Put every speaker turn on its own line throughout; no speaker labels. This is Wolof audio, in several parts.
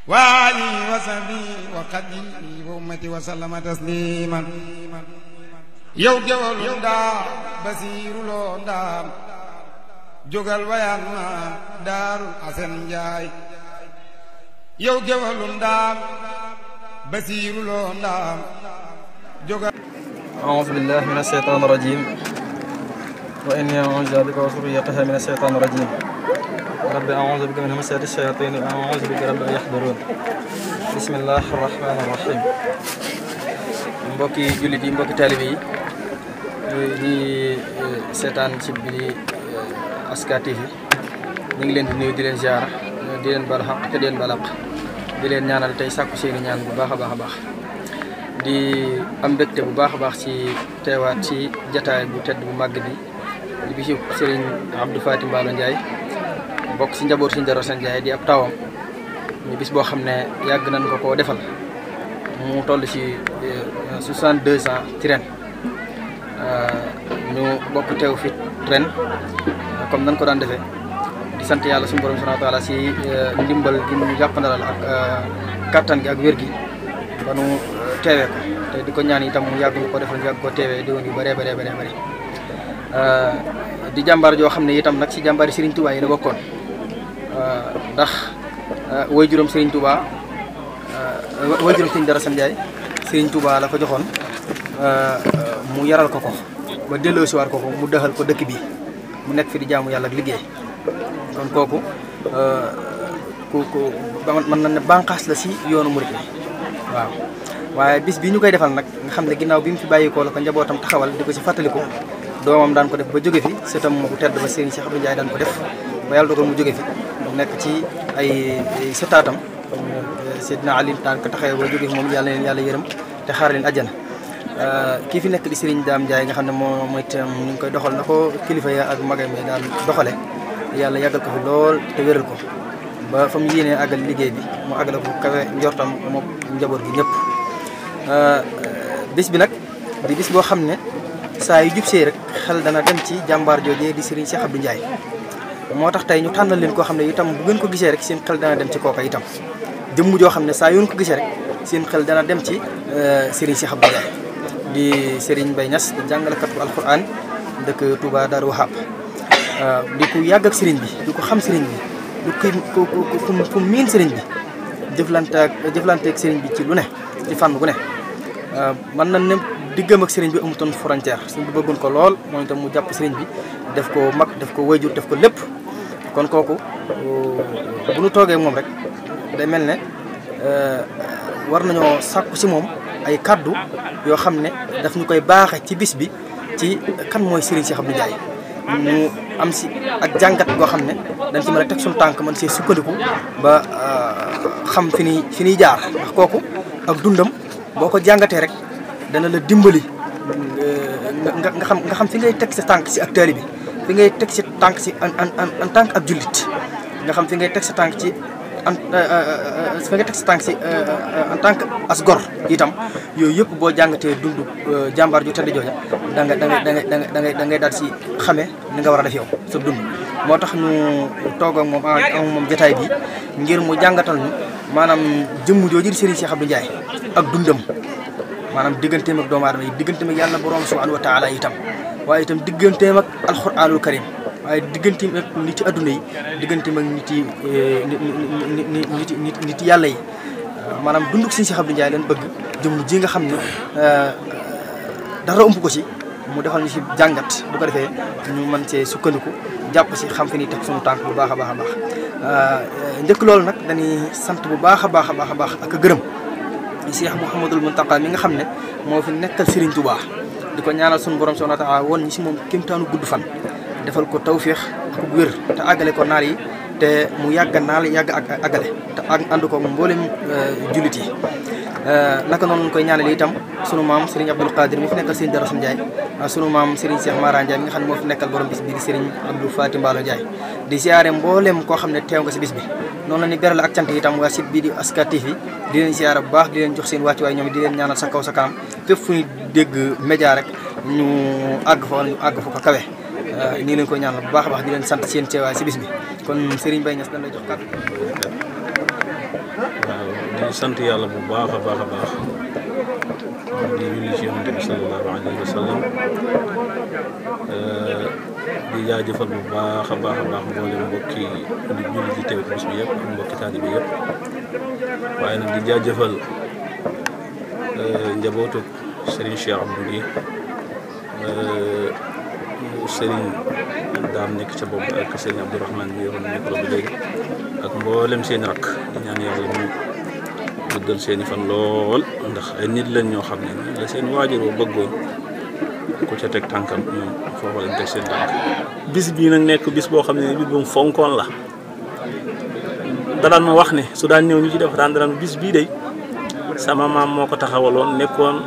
وآله وصحبه وقدمه وأمتي وسلم تسليما yow gewal ndaam Basiiru Lo ndaam jógal wayaan ma Daarul Asan Njaay yow gewal ndaam Basiiru Lo ndaam jógal
أعوذ بالله من الشيطان الرجيم وإني أعوذ بك وذريتها من الشيطان الرجيم رب أعوذ بك من همزات الشياطين وأعوذ بك رب أن يحضرون بسم الله الرحمن الرحيم mbokki jullit yi mbokki taalibe yi di seetaan ci bi di Aska TV ñu ngi leen di nuyu di leen ziar di leen baal xaq te di leen balaq di leen ñaanal tey sàkku seeni ñaan bu baax a baax a baax di am mbégte bu baax a baax ci teewaat ci jataay bu tedd bu màgg bi di bisu Serigne Abdou Faty Mballo Ndiaye bokk ci njaboot Serigne Darou Assane Ndiaye di ab tawam ñu bis boo xam ne yàgg nañ ko koo defal mu toll ci 62 ans ci ren ñu bokk teew fi ren comme nañ ko daan defee di sant yàlla suñu borom subhanahu wa taala ci ndimbal gi ñu jàppandalal ak kattan gi ak wér gi ba nu teewee ko te di ko ñaan itam mu yàgg ñu ko defal ñu yàgg ko teewee déwén yu bëree bëri di jàmbaar joo xam ne itam nag ci jàmbaari Serigne Touba yi la bokkoon ndax waajuram Serigne Touba waajuram Serigne Darou Assane Ndiaye Serigne Touba la ko joxoon mu yaral ko ba delloosiwaat ko mu dëxal ko dëkk bi mu nekk fi di jaamu yàlla ak liggéey kon kooku mën na ne bànqaas la si yoonu murit waaw waaye bis bi ñu koy defal nag nga xam ne ginnaaw bi mu fi bàyyikoo la ko njabootam taxawal di ko ci fàttaliku doomam daan ko def ba jóge fi sëtam bu tedd ba Serigne Cheikh Abdou Ndiaye daan ko def ba yàlla dogal mu jóge fi mu nekk ci ay sëtaatam Seydina Ali daan ko taxawee ba jóge fi moom yàlla leen yàlla yërëm te xaar leen àjjana kii fi nekk di Serigne Dame Ndiaye nga xam ne mooy itam ñu ngi koy doxal na ko kilifa ya ak magay mi daan doxale yàlla yàggal ko fi lool te wéral ko ba fa mu yéenee àggal liggéey bi mu àggale ko kawe njortam moom njaboot gi ñëpp bis bi nag di bis boo xam ne saa yu jub see rek xel dana dem ci jàmbaar joojee di Serigne Cheikh Abdou Ndiaye moo tax tey ñu tànnal leen koo xam ne itam bu ngeen ko gisee rek seen xel dana dem ci kooka itam jëmm joo xam ne saa yoon ko gisee rek seen xel dana dem ci Serigne Cheikh Abdou Ndiaye di Serigne Mbaye Niass di jàngalekatu alquran dëkk Touba Darou Wahab di ko yàgg ak Serigne bi di ko xam Serigne bi di ko ku miin Serigne bi jëflanteeg Serigne bi ci lu ne ci fànn gu ne mën na ne diggam ak Serigne bi amutoon frontière Serigne bi bëggoon ko lool moom itam mu jàpp Serigne bi def ko mag def ko wayjur def ko lépp kon kooku bu nu toogee moom rek day mel ne war nañoo sàkku si moom ay kaddu yoo xam ne daf ñu koy baaxe ci bis bi ci kan mooy Serigne Cheikh Abdou Ndiaye ñu am si ak jàngat goo xam ne dañ ci mën a teg suñu tànk man see sukkandiku ba xam fi ñuy jaar ndax kooku ak dundam boo ko jàngatee rek dana la dimbali nga xam fi ngay teg sa tànk si ak taalibe bi fi ngay teg sa tànk si en tant que ab jullit nga xam fi ngay teg sa tànk ci fi nga teg sa tànk si en tant que as gor itam yooyu yëpp boo jàngatee dund jàmbaar ju tedd jooja da ngay daal si xamee ni nga war a def yow sa dund moo tax ñu toog ak moom jotaay bi ngir mu jàngatal ñu maanaam jëmm jooju di Serigne Cheikh Abdou Ndiaye ak dundam maanaam digganteem ak doomu aadama yi digganteem ak yàlla borom subhanahu wa taala itam waaye itam digganteem ak alquranul karim waaye digganteem ak nit yi adduna yi digganteem ak nit yàlla yi maanaam dunduk Serigne Cheikh Abdou Ndiaye leen bëgg jëmm ji nga xam ne dara ëmp ko ci mu defal ñu ci jàngat bu ko defee ñu mën cee sukkandiku jàpp ci xam fi ni teg suñu tànk bu baax a baax a baax njëkk loolu nag dañuy sant bu baax a baax a baax a baax ak gërëm Cheikh Mouhamadul Mountakha mi nga xam ne moo fi nekkal Serigne Touba di ko ñaanal suñu borom subhanahu wa taala woon ñi si moom kéemtaanu gudd fan defal ko tawféex ak wér te àggale ko naar yi te mu yàgg naal yàgg ak àggale te ànd ko mboolem jullit yi naka noonu koy ñaanal itam sunu maam Serigne Abdoul Qadir mi fi nekkal Serigne Darou Assane Ndiaye sunu maam Serigne Cheikh Mara Ndiaye mi nga xam ne moo fi nekkal borom bis bi di Serigne Abdou Faty Mballo Ndiaye di siyaare mboolem koo xam ne teew nga si bis bi noonu la ni beral ak cant itam waa site bii di Aska TV di leen siyaare bu baax di leen jox seen wàccuwaay ñoom di leen ñaanal sa kaw sa kanam fépp fu ñu dégg média rek ñu àgg fa wala ñu àgg fa ko kawe nii leen koy ñaanal bu baax a baax di leen sant seen teewaay si bis bi kon Serigne Mbaye Niass dañ lay jox kàddu
waaw di sant yàlla bu baax a baax a baax di julli ci yonent bi sallallahu alayhi wa sallam di jaajëfal bu baax a baax a baax mboolem mbokki di julli ci teew bis bi yëpp ak mbokki taalibe yëpp waaye nag di jaajëfal njabootu Serigne Cheikh Abdou gi Serigne daam nekk ca boobu ak Serigne Abdourahmane bi yoroon micro bi léegi ak mboolem seen rakk di ñaan yàlla mu guddal seen i fan lool ndax ay nit lañ ñoo xam ne la seen waajur bëggoon ku ca teg tànkam ñoom foofu lañ teg seen tànk. bis bii nag nekk bis boo xam ne bis bu mu fonkoon la da daan ma wax ne su daan ñëw ñu ci def daan bis bii day sama maam moo ko taxawaloon nekkoon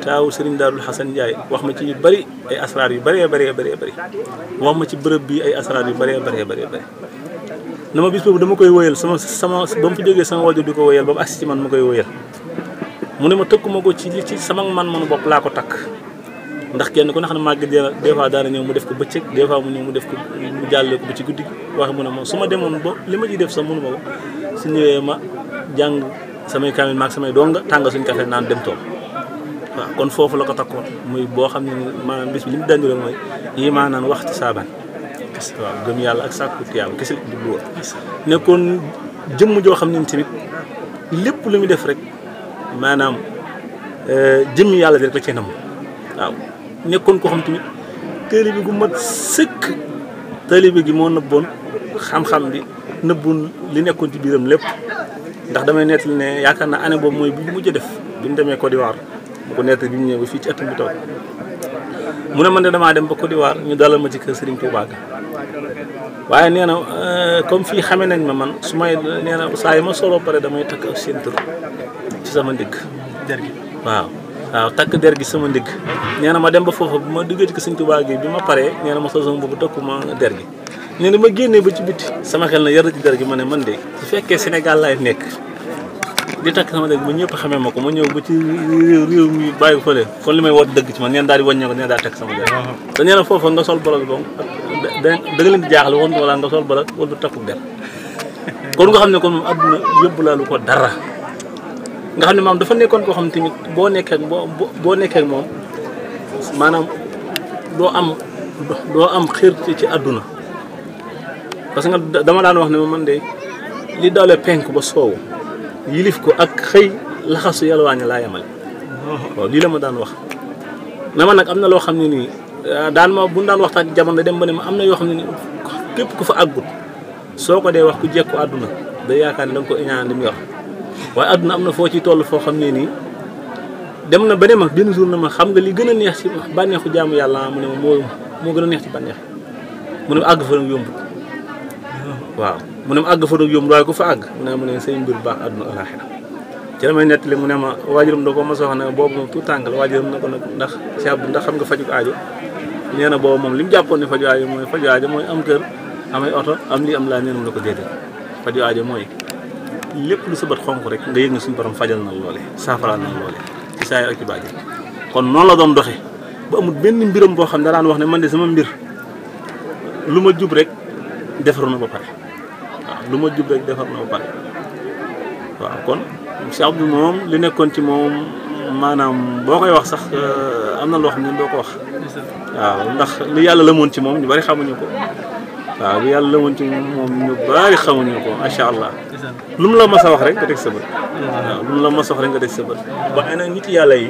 taawu Serigne Darul Xasan Ndiaye wax ma ci yu bëri ay asraar yu bëree bëri wax ma ci bërëb bi ay asraar yu bëree bëri na ma bis boobu dama koy wóyal sama ba mu fi jógee sama wajur di ko wóyal ba mu agsi ci man ma koy wóyal mu ne ma tëkkuma ko ci sama man-manu bopp laa ko takk ndax kenn ku ne xam ne màgg des fois daana ñëw mu def ko bëccëg des fois mu ñëw mu def ko mu jàllee ko ba ci guddi wax mu ne ma su ma demoon ba li ma ciy def sax mënu ma ko su ñëwee ma jàng samay kaamil maag samay donga tàng suñ café naan dem tool waaw kon foofu la ko takkoon muy boo xam ne maanaam bis bi li mu dandure mooy yi maanaan wax ci saabaan waaw gëm yàlla ak sàkku tiyaaba kese jublu woon nekkoon jëmm joo xam ne tamit lépp lu muy def rek maanaam jëmmi yàlla di rek la cee nam waaw nekkoon koo xam tamit taalibe gu mat sëkk taalibe gi moo nëbboon xam-xam bi nëbboon li nekkoon ci biiram lépp ndax damay nettali ne yaakaar naa année boobu mooy bi mujj a def bi ñu demee Côte d'Ivoire bu ko nettali bi ñu ñëwee ba fii ci ëtt bi toog mu ne man de damaa dem ba Côte d'Ivoire ñu dalal ma ci kër Serigne Touba ga waaye nee na comme fii xamee nañ ma man su may nee na saa yi ma solo pare damay takk ak seen tur ci sama ndigg der gi waaw takk der gi sama ndigg nee na ma dem ba foofu bu ma duggee ci kër Serigne Touba gi bi ma paree nee na ma sol sama boobu takku ma der gi nee na ma génnee ba ci biti sama xel na yar ci der gi ma ne man de su fekkee Sénégal laay nekk di takk sama der gi ba ñëpp xamee ma ko ma ñëw ba ci réew mi bàyyi ko fële kon li may woot dëgg ci man neen daal di wàññee ko neen daal takk sama der te nee na foofa nga sol bolog boobu da nga leen di jaaxle woon wala nga sol bolog wala du takku der kon nga xam ne kon moom adduna yóbbu laalu ko dara nga xam ne maam dafa nekkoon koo xam tamit boo nekkee ak moom maanaam doo am xër ci adduna parce que dama daan wax ne ma man de li dalee penk ba soowu yilif ko ak xëy laxasu yalwaane laa yemale waaw lii la ma daan wax na ma nag am na loo xam ne nii daan ma bu daan waxtaan jamono dem ba ne ma am na yoo xam ne nii képp ku fa àggut soo ko dee wax ku jekku àdduna day yaakaar ne da nga ko iñaan li muy wax waaye àdduna am na foo ci toll foo xam ne nii dem na ba ne ma benn jour na ma xam nga li gën a neex ci bànneexu jaamu yàlla mu ne ma moo gën a neex ci bànneex mu ne ma àgg fa nag yombut waaw mu ne ma àgg fa nag yomb waaye ku fa àgg mu ne say mbir baax àdduna alaaxira ci la may nettali mu ne ma waajuram da ko ma soxna ne boobu moom tout tànk la waajuram na ko nag ndax si abdu ndax xam nga faju aajo nee na boobu moom li mu jàppoon ne faju aajo mooy am kër amay oto am lii am laa nee na mu la ko déedéet faju aajo mooy lépp lu sa bët xonk rek nga yëg na suñu borom fajal na loole saafaraal na loole ci saa yi ak ci baaji kon noonu la doon doxe ba amul benn mbiram boo xam ne daan wax ne man de sama mbir lu ma jub rek defaru na ba pare waaw lu ma jub rek defar na ba pare waaw kon Cheikh Abdou moom li nekkoon ci moom maanaam boo koy wax sax am na loo xam ne doo ko wax waaw ndax li yàlla lëmoon ci moom ñu bari xamuñu ko waaw li yàlla lëmoon ci moom ñu bari xamuñu ko macha allah lu mu la mas a wax rek nga teg sa bët waaw lu mu la mas a wax rek nga teg sa bët ba ay nag nit yàlla yi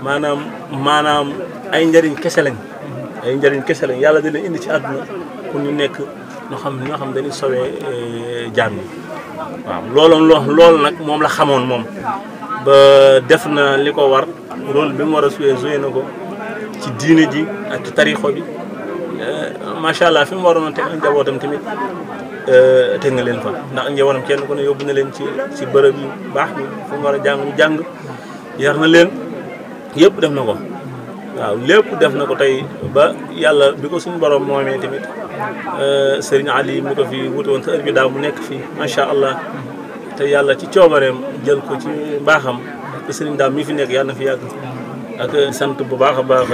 maanaam ay njëriñ kese lañ yàlla dina indi ci àdduna pour ñu nekk ñoo xam dañuy sowee jaam yi waaw loolu nag moom la xamoon moom ba def na li ko war rôle bi mu war a joué na ko ci diine ji ak ci tarixo bi macha allah fi mu waroon a teg njabootam tamit teg nga leen fa ndax njabootam kenn ku ne yóbbu na leen ci bërëb yu baax bi fu mu war a jàng ñu jàng yar na leen yëpp def na ko waaw lépp def na ko tey ba yàlla bi ko suñu borom moomee tamit Serigne Ali mi ko fi wuute woon sa heure bi daaw mu nekk fii macha allah te yàlla ci coobareem jël ko ci mbaaxam te Serigne daam mi fi nekk yàlla na fi yàgg ak sant bu baax a baax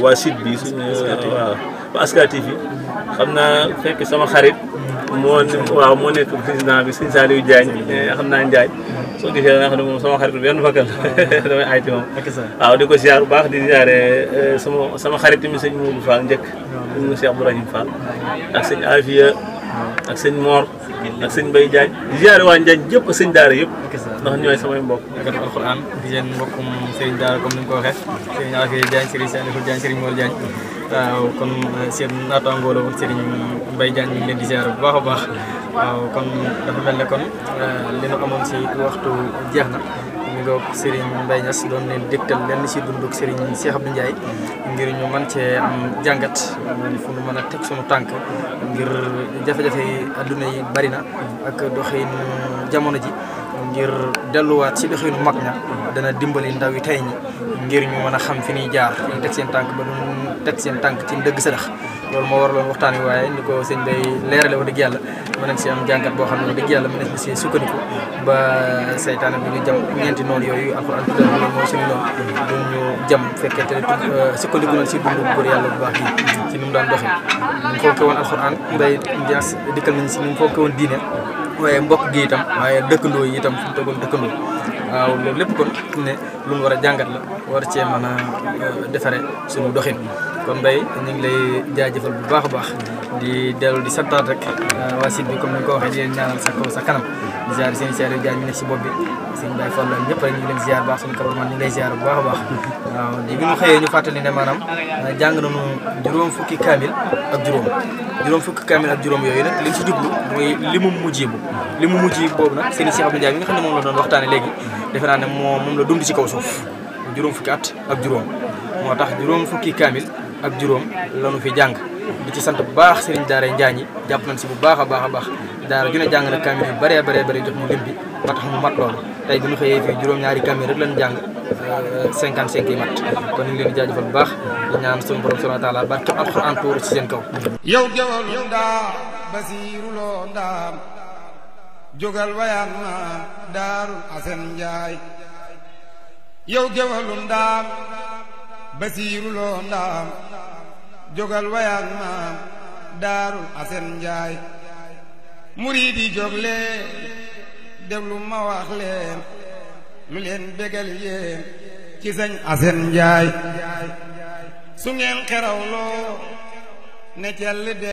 waa site bi suñu waaw waa Aska TV xam naa fekk sama xarit waaw moo nekk président bi sëñ Saliou Diagne xam naa Ndiaye soo gisee nga xam ne moom sama xarit bi benn fakkal damay aay ci moom waaw di ko ziar bu baax di ziare sama xarit mi sëñ Moudou Fall njëkk sëñ Cheikh Abdourahim Fall ak sëñ Afia ak sëñ Mor ak sëñ Mbaye Diagne di ziare waa Ndiagne yëpp ak sëñ daara yëpp ndax ñooy samay mbokk
kat alxuraan di seen mbokkum Serigne Daara comme ni nga ko waxee Serigne Afia Diagne Serigne Saliou Diagne Serigne Mor Diagne waaw kon seen naataangoo la woon Serigne Mbaye Diagne ñu ngi leen di ziar bu baax a baax waaw kon dafa mel ne kon li nu amoon si waxtu jeex na ñu ngi Serigne Mbaye Niass doon leen dégtal lenn si dunduk Serigne Cheikh Abdou Ndiaye ngir ñu mën cee am jàngat fu nu mën a teg sunu tànk ngir jafe-jafe yi adduna yi bari na ak doxin jamono ji ngir delluwaat si doxinu mag ña dana dimbali ndaw yi tey ñi ngir ñu mën a xam fi ñuy jaar fi ñu teg seen tànk ba duñ teg seen tànk ci dëgg sadax loolu moo waraloon waxtaan wi waaye ni ko sëñ bay leerale wax dëgg yàlla mën nañ si am jàngat boo xam ne wax dëgg yàlla mën nañ si sukkandiku ba saytaane bi ñu jam ñeenti noonu yooyu alxuraan tuddal loolu mooy suñu noonu duñ ñu jam fekkee te sukkandiku nañ si dundu góor yàlla bu baax yi ci ni mu daan doxee ñu fooke woon alxuraan Mbaye Niass dikkal nañ si ni mu fooke woon diine waaye mbokk gi itam waaye dëkkandoo yi itam fu mu tegoon dëkkandoo waaw loolu lépp kon ne lu mu war a jàngat la war cee mën a defare suñu doxin kon Mbaye ñu ngi lay jaajëfal bu baax a baax di dellu di santaat rek waa site bi comme ni nga ko waxee di leen ñaanal sa kaw sa kanam di ziar seen Saliou Diagne mi nekk si bopp bi sëñ Baye Fall ñëpp rek ñu ngi leen ziar baax suñu kabar man ñu ngi lay ziar bu baax a baax waaw di bi ñu xëyee ñu fàttali ne maanaam jàng nañu juróom fukki kaamil ak juróom yooyu nag liñ si jublu mooy limu mujjibu boobu nag sëñ Cheikh Abdou Ndiaye mi nga xam ne moom la doon waxtaane léegi defe naa ne moom la dund ci kaw suuf juróom fukki at ak juróom moo tax juróom fukki kaamil ak juróom lanu fi jàng di ci sant bu baax Serigne Daara Njaañ yi jàpp nañ si bu baax a baax daara ju ne jàng na kaamil yu bëree bëri jox ñu lim bi ba tax mu mat loolu tey bi ñu xëyee fii juróom-ñaari kaamil rek lañ jàng 55 yi mat kon ñu ngi leen di jaajëfal bu baax di ñaan suñu borom subhanahu wa taala barke alxuraan tuuru ci seen kaw
yow gewal yu ndaa basiiru loo ndaam jógal wayaan ma daarul asen njaay yow gewalu ndaam basiiru loo ndaam jógal wayaan ma daarul asen njaay murid yi jóg leen déglu ma wax leen lu leen bégal yéen ci sëñ asen njaay su ngeen xerawloo ne cell de